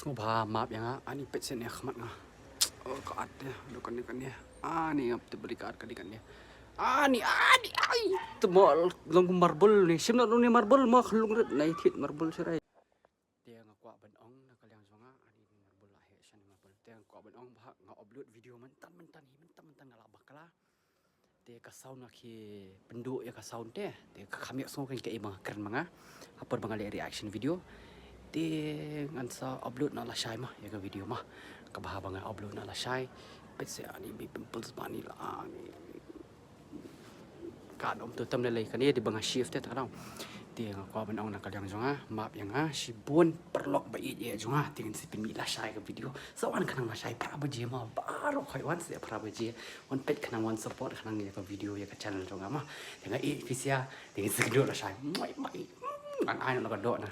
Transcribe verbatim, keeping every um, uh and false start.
Ko ba map ïa nga, ani peit sien ïa khmat nga. Oh, ka at ïa, do kane kane. Ani ap te beri ka at kane kane. Ani, ani, ai. Te mo long marble ni. Shim na ni marble mo khlung rit na i thit marble sharai. Te nga kwah ban ong na ka liang jong nga, ani ni marble lah he shan ni marble. Te nga kwah ban ong ba nga upload video myntan myntan hi, myntan myntan nga lah bakla. Te ka sound nga ki pynduh ïa ka sound te. Te ka kham ïa song kan ka i ba nga kren ma nga. Ha por ba nga leh reaction video. Te ngan sa upload na lashai ma ïa ka video ma. Ka ba ha ba nga upload na lashai. Peit se ani bi pimples ba ni la ani. Kan om tu tam lei kane di ba nga shift te ta ka dong. Te nga kwah ban ong na ka liang jong nga, map ïa nga, shibun paralok ba ïeit ïa jong nga, te ngin sa pynmih lashai ka video. Sa wan khnang lashai phra baje ma, baroh khoit wan sa phra baje. Wan peit khnang wan support khnang ïa ka video ïa ka channel jong nga ma. Te nga ïeit phi sia, te ngin sa kynduh lashai. Mai mai. Mm, ngan ai na ka doh na.